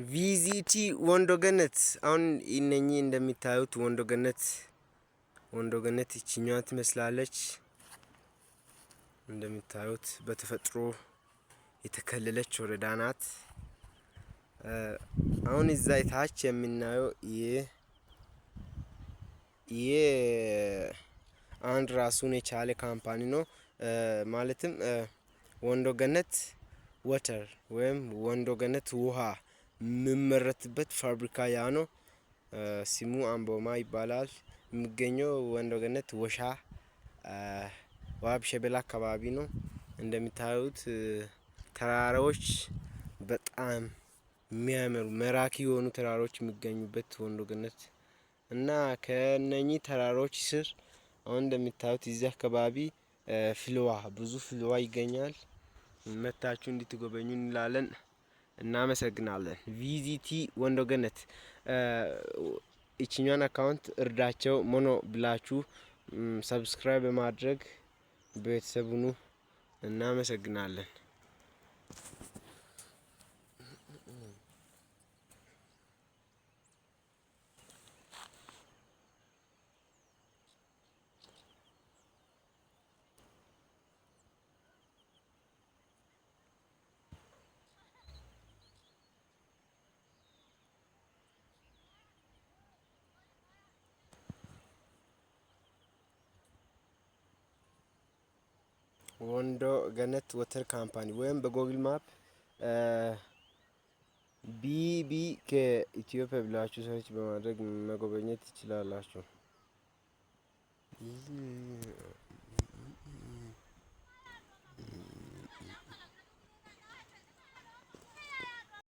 Visit ወንዶ ገነት። አሁን እነኚህ እንደሚታዩት ወንዶ ገነት፣ ወንዶ ገነት ይችኛዋ ትመስላለች። እንደሚታዩት በተፈጥሮ የተከለለች ወረዳ ናት። አሁን እዛ ታች የምናየው ይሄ አንድ ራሱን የቻለ company ነው። ማለትም ወንዶ ገነት water ወይም ወንዶ ገነት ውሃ የሚመረትበት ፋብሪካ ያ ነው። ስሙ አምቦማ ይባላል። የሚገኘው ወንዶ ገነት ወሻ ዋብ ሸበላ አካባቢ ነው። እንደሚታዩት ተራራዎች፣ በጣም የሚያምሩ መራኪ የሆኑ ተራሮች የሚገኙበት ወንዶ ገነት እና ከነኚህ ተራሮች ስር አሁን እንደሚታዩት እዚህ አካባቢ ፍልውሃ፣ ብዙ ፍልውሃ ይገኛል። መታችሁ እንድትጎበኙ እንላለን። እናመሰግናለን። Visit ወንዶ ገነት። ይችኛን account እርዳቸው ሞኖ ብላችሁ subscribe በማድረግ ቤተሰብ ሁኑ። እናመሰግናለን። ወንዶ ገነት water company ወይም በ Google Map ቢቢ ከኢትዮጵያ ብላችሁ search በማድረግ መጎብኘት ትችላላችሁ።